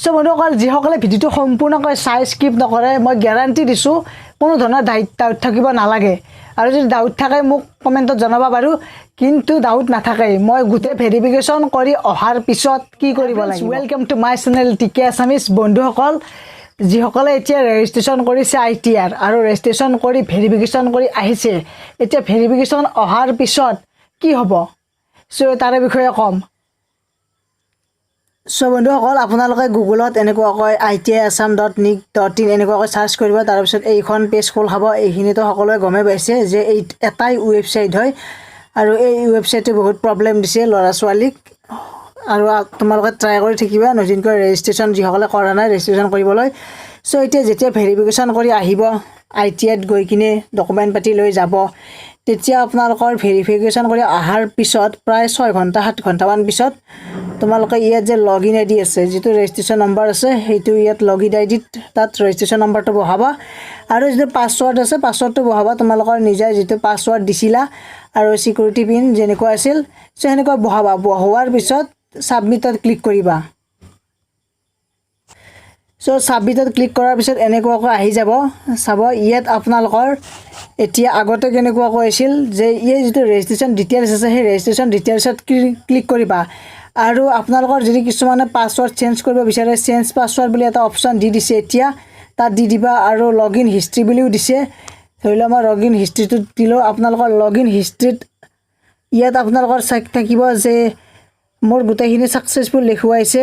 চ' বন্ধুসকল, যিসকলে ভিডিঅ'টো সম্পূৰ্ণকৈ চাই স্কিপ নকৰে, মই গেৰাণ্টি দিছোঁ, কোনো ধৰণৰ ডাউট থাকিব নালাগে। আৰু যদি ডাউট থাকে, মোক কমেণ্টত জনাব পাৰোঁ, কিন্তু ডাউট নাথাকে। মই গোটেই ভেৰিফিকেশ্যন কৰি অহাৰ পিছত কি কৰিব লাগিব। Welcome to my channel TK Assamese. বন্ধুসকল, যিসকলে এতিয়া ৰেজিষ্ট্ৰেশ্যন কৰিছে আইটিআৰ আৰু ৰেজিষ্ট্ৰেশ্যন কৰি ভেৰিফিকেশ্যন কৰি আহিছে, এতিয়া ভেৰিফিকেশ্যন অহাৰ পিছত কি হ'ব, চ' তাৰে বিষয়ে ক'ম। চ' বন্ধুসকল, আপোনালোকে গুগলত এনেকুৱাকৈ itiassam.nic.in এনেকুৱাকৈ চাৰ্চ কৰিব। তাৰপিছত এইখন পেজ খোল খাব। এইখিনিতো সকলোৱে গমেই পাইছে যে এই এটাই ৱেবছাইট হয় আৰু এই ৱেবছাইটটো বহুত প্ৰব্লেম দিছে ল'ৰা ছোৱালীক। আৰু তোমালোকে ট্ৰাই কৰি থাকিবা নতুনকৈ ৰেজিষ্ট্ৰেশ্যন যিসকলে কৰা নাই, ৰেজিষ্ট্ৰেশ্যন কৰিবলৈ। চ' এতিয়া যেতিয়া ভেৰিফিকেশ্যন কৰি আহিব, আইটিআইত গৈ কিনে ডকুমেণ্ট পাতি লৈ যাব, তেতিয়া আপোনালোকৰ ভেৰিফিকেশ্যন কৰি অহাৰ পিছত প্ৰায় 6 ঘণ্টা 7 ঘণ্টামান পিছত তোমালোকে ইয়াত যে লগ ইন আইডি আছে, যিটো ৰেজিষ্ট্ৰেশ্যন নম্বৰ আছে, সেইটো ইয়াত লগ ইন আইডিত তাত ৰেজিষ্ট্ৰেশ্যন নম্বৰটো বহাবা আৰু যিটো পাছৱৰ্ড আছে, পাছৱৰ্ডটো বহাবা। তোমালোকৰ নিজে যিটো পাছৱৰ্ড দিছিলা আৰু ছিকিউৰিটি পিন যেনেকুৱা আছিল, চ' সেনেকুৱা বহাবা। বহোৱাৰ পিছত ছাবমিটত ক্লিক কৰিবা। চ' ছাবমিটত ক্লিক কৰাৰ পিছত এনেকুৱাকৈ আহি যাব। চাব, ইয়াত আপোনালোকৰ এতিয়া আগতে কেনেকুৱাকৈ আছিল যে এই যিটো ৰেজিষ্ট্ৰেশ্যন ডিটেইলছ আছে, সেই ৰেজিষ্ট্ৰেশ্যন ডিটেইলছত ক্লিক কৰিবা। আৰু আপোনালোকৰ যদি কিছুমানে পাছৱৰ্ড চেঞ্জ কৰিব বিচাৰে, চেঞ্জ পাছৱৰ্ড বুলি এটা অপশ্যন দি দিছে এতিয়া, তাত দি দিবা। আৰু লগ ইন হিষ্ট্ৰী বুলিও দিছে। ধৰি লওক মই লগ ইন হিষ্ট্ৰীটোত দিলেও আপোনালোকৰ লগ ইন হিষ্ট্ৰীত ইয়াত আপোনালোকৰ চাই থাকিব যে মোৰ গোটেইখিনি ছাকচেছফুল দেখুৱাইছে।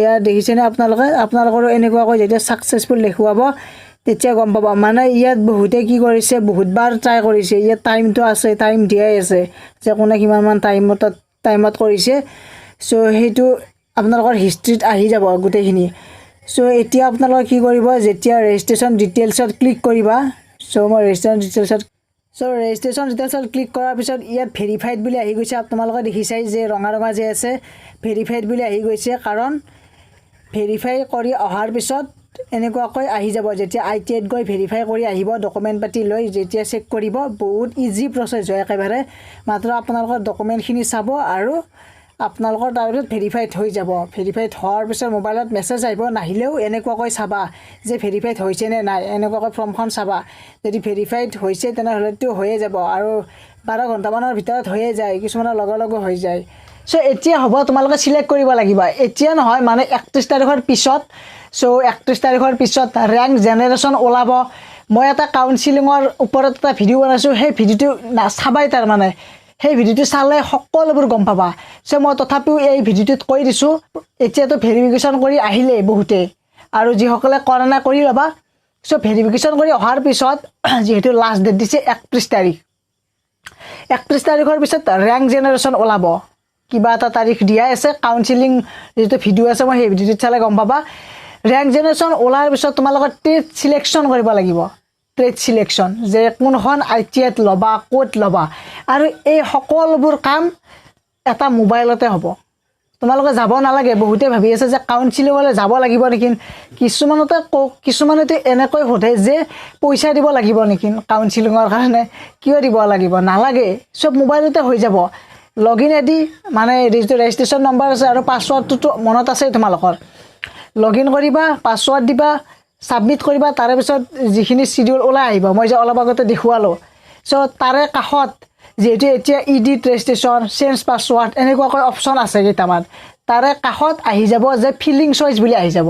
এয়া দেখিছেনে আপোনালোকে? আপোনালোকৰো এনেকুৱাকৈ যেতিয়া ছাকচেছফুল দেখুৱাব, তেতিয়া গম পাব। মানে ইয়াত বহুতে কি কৰিছে, বহুতবাৰ ট্ৰাই কৰিছে। ইয়াত টাইমটো আছে, টাইম দিয়াই আছে যে কোনে কিমানমান টাইমত কৰিছে। চ' সেইটো আপোনালোকৰ হিষ্ট্ৰীত আহি যাব গোটেইখিনি। চ' এতিয়া আপোনালোকে কি কৰিব, যেতিয়া ৰেজিষ্ট্ৰেশ্যন ডিটেইলছত ক্লিক কৰিবা, চ' মই ৰেজিষ্ট্ৰেশ্যন ডিটেইলছত চ' ৰেজিষ্ট্ৰেশ্যন ডিটেইলছত ক্লিক কৰাৰ পিছত ইয়াত ভেৰিফাইড বুলি আহি গৈছে। তোমালোকে দেখিছাই যে ৰঙা ৰঙা যে আছে, ভেৰিফাইড বুলি আহি গৈছে। কাৰণ ভেৰিফাই কৰি অহাৰ পিছত এনেকুৱাকৈ আহি যাব। যেতিয়া আইটিআইত গৈ ভেৰিফাই কৰি আহিব, ডকুমেণ্ট পাতি লৈ যেতিয়া চেক কৰিব, বহুত ইজি প্ৰচেছ হয় একেবাৰে। মাত্ৰ আপোনালোকৰ ডকুমেণ্টখিনি চাব আৰু আপোনালোকৰ তাৰপিছত ভেৰিফাইড হৈ যাব। ভেৰিফাইড হোৱাৰ পিছত মোবাইলত মেছেজ আহিব। নাহিলেও এনেকুৱাকৈ চাবা যে ভেৰিফাইড হৈছে নে নাই। এনেকুৱাকৈ ফৰ্মখন চাবা। যদি ভেৰিফাইড হৈছে, তেনেহ'লেতো হৈয়ে যাব আৰু 12 ঘণ্টামানৰ ভিতৰত হৈয়ে যায়, কিছুমানৰ লগে লগে হৈ যায়। চ' এতিয়া হ'ব, তোমালোকে চিলেক্ট কৰিব লাগিব। এতিয়া নহয়, মানে 31 তাৰিখৰ পিছত। চ' 31 তাৰিখৰ পিছত ৰেংক জেনেৰেশ্যন ওলাব। মই এটা কাউন্সিলিঙৰ ওপৰত এটা ভিডিঅ' বনাইছোঁ, সেই ভিডিঅ'টো চাবাই। তাৰমানে সেই ভিডিঅ'টো চালে সকলোবোৰ গম পাবা। চ' মই তথাপিও এই ভিডিঅ'টোত কৈ দিছোঁ, এতিয়াতো ভেৰিফিকেশ্যন কৰি আহিলেই বহুতে আৰু যিসকলে কৰা নাই, কৰি ল'বা। চ' ভেৰিফিকেশ্যন কৰি অহাৰ পিছত যিহেতু লাষ্ট ডেট দিছে 31 তাৰিখ, 31 তাৰিখৰ পিছত ৰেংক জেনেৰেশ্যন ওলাব। কিবা এটা তাৰিখ দিয়াই আছে। কাউন্সিলিং যিটো ভিডিঅ' আছে, মই সেই ভিডিঅ'টোত চালে গম পাবা। ৰেংক জেনেৰেশ্যন ওলাৰ পিছত তোমালোকৰ ট্ৰেড চিলেকশ্যন কৰিব লাগিব। ট্ৰেড চিলেকশ্যন যে কোনখন আইটিআইত ল'বা, ক'ত ল'বা আৰু এই সকলোবোৰ কাম এটা মোবাইলতে হ'ব। তোমালোকে যাব নালাগে। বহুতে ভাবি আছে যে কাউন্সিলিঙলৈ যাব লাগিব নেকি। কিছুমানেতো এনেকৈ সোধে যে পইচা দিব লাগিব নেকি কাউন্সিলিঙৰ কাৰণে? কিয় দিব লাগিব? নালাগে, চব মোবাইলতে হৈ যাব। লগ ইন আইডি মানে যিটো ৰেজিষ্ট্ৰেশ্যন নম্বৰ আছে আৰু পাছৱৰ্ডটোতো মনত আছেই তোমালোকৰ। লগ ইন কৰিবা, পাছৱৰ্ড দিবা, ছাবমিট কৰিবা। তাৰে পিছত যিখিনি চিডিউল ওলাই আহিব, মই যে অলপ আগতে দেখুৱালোঁ, চ' তাৰে কাষত যিহেতু এতিয়া ইডিট ৰেজিষ্ট্ৰেশ্যন, চেঞ্জ পাছৱৰ্ড এনেকুৱাকৈ অপশ্যন আছে কেইটামান, তাৰে কাষত আহি যাব যে ফিলিং চইচ বুলি আহি যাব।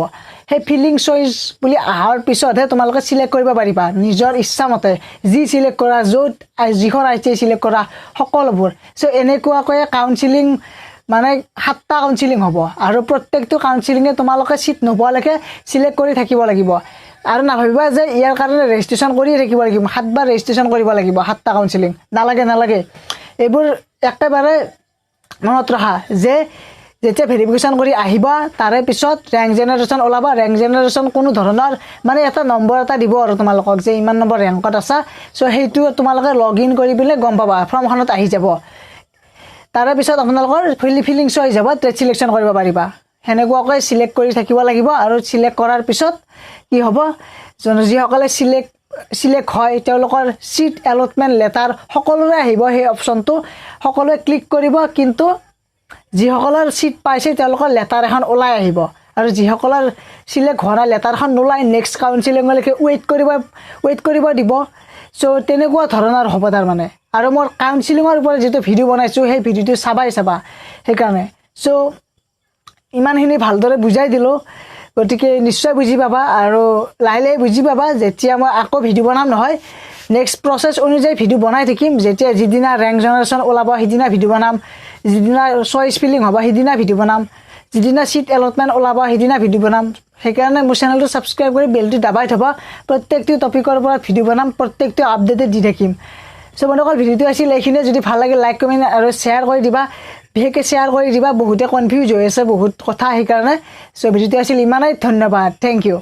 সেই ফিলিং চইচ বুলি অহাৰ পিছতহে তোমালোকে চিলেক্ট কৰিব পাৰিবা নিজৰ ইচ্ছামতে, যি চিলেক্ট কৰা, য'ত যিখন আইটিআই চিলেক্ট কৰা, সকলোবোৰ। চ' এনেকুৱাকৈ কাউন্সিলিং মানে সাতটা কাউন্সিলিং হ'ব আৰু প্ৰত্যেকটো কাউন্সিলিঙে তোমালোকে ছিট নোপোৱালৈকে চিলেক্ট কৰি থাকিব লাগিব। আৰু নাভাবিবা যে ইয়াৰ কাৰণে ৰেজিষ্ট্ৰেশ্যন কৰিয়ে থাকিব লাগিব, সাতবাৰ ৰেজিষ্ট্ৰেশ্যন কৰিব লাগিব, সাতটা কাউন্সিলিং। নালাগে, নালাগে। এইবোৰ একেবাৰে মনত ৰাখা যে যেতিয়া ভেৰিফিকেশ্যন কৰি আহিবা, তাৰে পিছত ৰেংক জেনেৰেশ্যন ওলাব। ৰেংক জেনেৰেশ্যন কোনো ধৰণৰ মানে এটা নম্বৰ এটা দিব আৰু তোমালোকক যে ইমান নম্বৰ ৰেংকত আছা। চ' সেইটো তোমালোকে লগ ইন কৰি পেলাই গম পাবা, ফৰ্মখনত আহি যাব। তাৰে পিছত আপোনালোকৰ ফিলিং চইচ যাব, ট্ৰেড চিলেকশ্যন কৰিব পাৰিবা। সেনেকুৱাকৈ চিলেক্ট কৰি থাকিব লাগিব। আৰু চিলেক্ট কৰাৰ পিছত কি হ'ব, যিসকলে চিলেক্ট চিলেক্ট হয়, তেওঁলোকৰ ছিট এলটমেণ্ট লেটাৰ সকলোৰে আহিব। সেই অপশ্যনটো সকলোৱে ক্লিক কৰিব, কিন্তু যিসকলৰ ছিট পাইছে, তেওঁলোকৰ লেটাৰ এখন ওলাই আহিব। আৰু যিসকলৰ চিলেক্ট হোৱা নাই, লেটাৰখন নোলায়, নেক্সট কাউন্সিলিঙলৈকে ৱেইট কৰিব দিব। চ' তেনেকুৱা ধৰণৰ হ'ব তাৰমানে। আৰু মোৰ কাউন্সিলিঙৰ ওপৰত যিটো ভিডিঅ' বনাইছোঁ, সেই ভিডিঅ'টো চাবাই চাবা সেইকাৰণে। চ' ইমানখিনি ভালদৰে বুজাই দিলোঁ, গতিকে নিশ্চয় বুজি পাবা আৰু লাহে লাহে বুজি পাবা যেতিয়া মই আকৌ ভিডিঅ' বনাম নহয়। নেক্সট প্ৰচেছ অনুযায়ী ভিডিঅ' বনাই থাকিম। যেতিয়া যিদিনা ৰেংক জেনেৰেশ্যন ওলাব, সিদিনা ভিডিঅ' বনাম। যিদিনা চইচ ফিলিং হ'ব, সিদিনা ভিডিঅ' বনাম। যিদিনা ছিট এলটমেণ্ট ওলাব, সিদিনা ভিডিঅ' বনাম। সেইকাৰণে মোৰ চেনেলটো ছাবস্ক্ৰাইব কৰি বেলটো দাবাই থ'বা। প্ৰত্যেকটো টপিকৰ ওপৰত ভিডিঅ' বনাম, প্ৰত্যেকটো আপডেটে দি থাকিম। চ' বন্ধুসকল, ভিডিঅ'টো আছিল এইখিনিয়ে। যদি ভাল লাগে, লাইক, কমেণ্ট আৰু শ্বেয়াৰ কৰি দিবা। বিশেষকৈ শ্বেয়াৰ কৰি দিবা, বহুতে কনফিউজ হৈ আছে বহুত কথা সেইকাৰণে। চ' ভিডিঅ'টো আছিল ইমানেই। ধন্যবাদ, thank U.